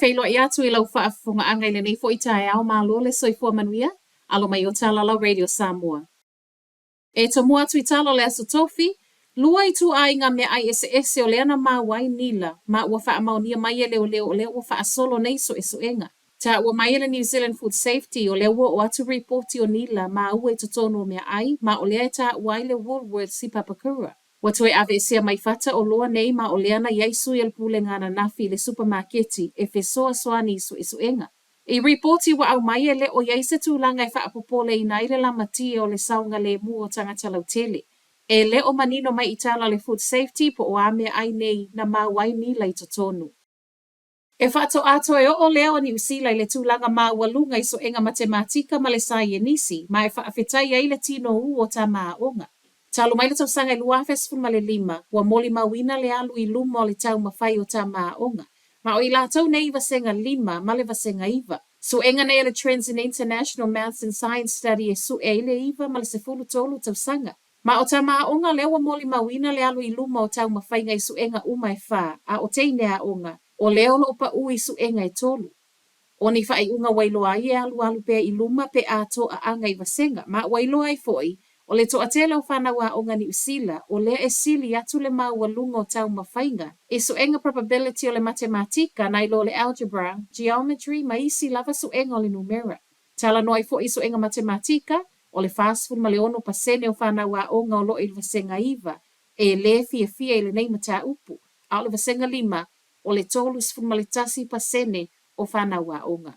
faafeiloai atu i lau faafofogaaga i lenei foi taeao, malo le soifua manuia, alo mai o Talalau Radio Samoa. E tomua atu i tala o le Aso Tofi, lua ituaiga meaai eseese o lea na maua ai nila, ma ua faamaonia mai e leoleo o lea ua faasolo nei suesuega. Taua mai e le New Zealand Food Safety o lea ua oo atu ripoti o nila maua i totonu o meaai, ma o lea e taua ai le Woolworths i Papakura. Ua toe aveesea mai fata oloa nei ma o lea na i ai sui o le Pulega ananafi i le supamaketi e fesoasoani i suesuega. I ripoti ua aumai e le o i ai se tulaga e faapopoleina ai le lamatia o le saogalemu o tagata lautele. E le o manino mai i tala a le Food Safety po o a meaai nei na maua ai nila i totonu. E faatoa toe oo lea o Niu Sila i le tulaga maualuga i suega matematika ma le saienisi, ma e faafetai ai le tino ū o tama aoga. Talu mai le tausaga e 2015, ua molimauina le alu i luma o le taumafai o tama aoga, ma o i latou nei i Vasega 5 ma le Vasega 9. Suega nei a le Trends in International Maths and Science Study e sue ai le 9 ma le 13 tausaga. Ma o tama aoga lea ua molimauina le alu i luma o taumafaiga i suega uma e fā, a o teine aoga, o lea o lo o paʻū i suega e tolu. O ni faaiuga ua iloa ai e alualu pea i luma pe a toaaga i vasega, ma ua iloa ai foi, o le toatele o fanau aoga Niu Sila, o lea e sili atu le maualuga o taumafaiga i suega probability o le matematika nai lo le algebra, geometry ma isi lava suega o le numera. Talanoa ai foi i suega matematika, o le 46% o fanau aoga o lo o i le vasega 9 e lē fiafia i lenei mataupu, a o le vasega 5, o le 31% o fanau aoga.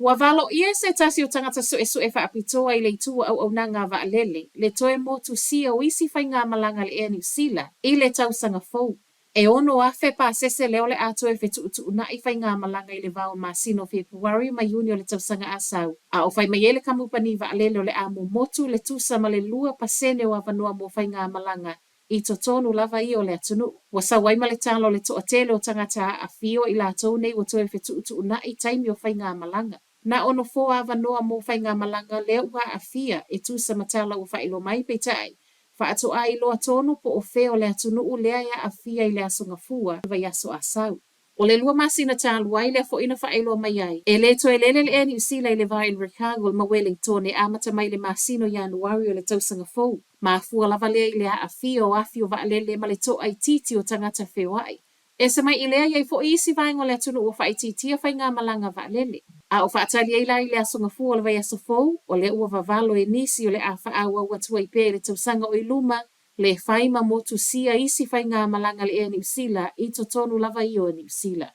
Ua valoia e se tasi o tagata suesue faapitoa i le itu o auaunaga a vaalele le toe motusia o isi faigamalaga a le Air Niu Sila i le tausaga fou. E 6,000 pasese lea o le a toe fetuutuunai faigamalaga i le va o masina o Fepuari ma Iuni o le tausaga a sau, a o fai mai ai le kamupani vaalele o le a momotu le tusa ma le 2% o avanoa mo faigamalaga i totonu lava ia o le atunuu. Ua sau ai ma le tala o le toatele o tagata aafia o i latou nei ua toe fetuutuunai taimi o faigamalaga. Na o nofoa avanoa mo faigamalaga lea ua aafia e tusa ma tala ua faailoa mai, peitai, faatoa iloa tonu po o fea o le atunuu lea e aafia i le Aso Gafua, vaiaso a sau. O le lua masina talu ai lea foi na faailoa mai ai, e le toe lele le Air Niu Sila i le va o Invercargill ma Wellingtone e amata mai i le masina o Ianuari o le tausaga fou. Mafua lava lea i le aafia o afi o vaalele ma le toaitiiti o tagata feoai. Ese mai i lea, i ai foi isi vaega o le atunuu ua faaitiitia faigamalaga vaalele. A o faatali ai la i le Aso Gafua o le vaiaso fou, o lea ua vavalo e nisi o le a faaauau atu ai pea i le tausaga o i luma le fai ma motusia isi faigamalaga a le Air Niu Sila i totonu lava ia o Niu Sila.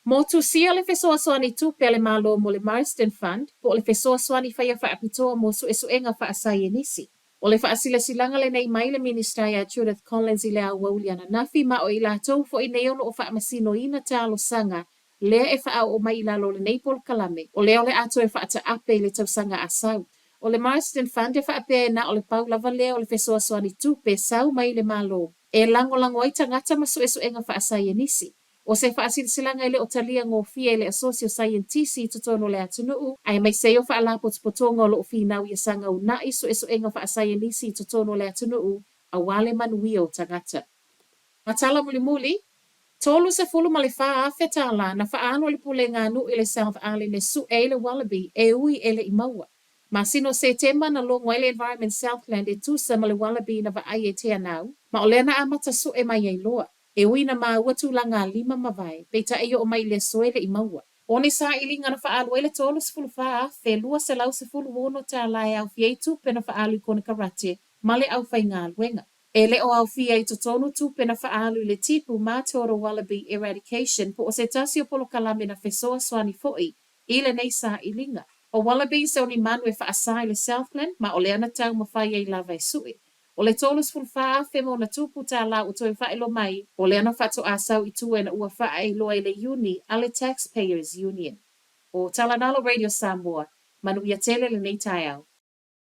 Motusia le fesoasoani tupe a le Malo mo le Marsden Fund, po o le fesoasoani faia faapitoa mo suesuega faasaienisi. O le faasilasilaga lenei mai le Minisita ia Judith Collins i le aoauli ananafi ma o i latou foi nei o lo o faamasinoina talosaga lea e faaoo mai i lalo o lenei polokalame, o lea o le a toe faataape i le tausaga a sau. O le Marsden Fund e faapea e na o le pau lava lea o le fesoasoani tupe sau mai i le Malo e lagolago ai tagata ma suesuega faasaienisi. O se faasilasilaga e le o talia gofie e le Asosi o Saienitisi i totonu o le atunuu, aemaise ai o faalapotopotoga o lo o finau ia saga una'i suesuega faasaienisi i totonu o le atunuu aua le manuia o tagata. Ma tala mulimuli, $34,000 tālā na faaalu e le Pulega a Nuu i le South Island e suʻe ai le wallaby e ui e le i maua. Masina o Setema na logo ai le Environment Southland e tusa ma le wallaby na vaai e Te Anau, ma o lea na amata suʻe mai ai loa. E ui na maua tulaga a lima ma vae, peitai i oo mai i le aso e le i maua. O ni sailiga na faaalu ai le $34,216 tālā e aofia ai tupe na faaalu i konekarate ma le aufaigaluega. E le o aofia i totonu tupe na faaalu i le tipu ma Total Wallaby Eradication po o se tasi o polokalame na fesoasoani foi i lenei sailiga. O wallabies o ni manu e faasa i le Southland ma o lea na taumafai ai lava e sue. O le $34,000 ma ona tupu tālā ua toe faailoa mai, o lea na faatoa sau i tua ina ua faaailoa i le Iuni a le Taxpayers Union. O Talanalo Radio Samoa, manuia tele lenei taeao.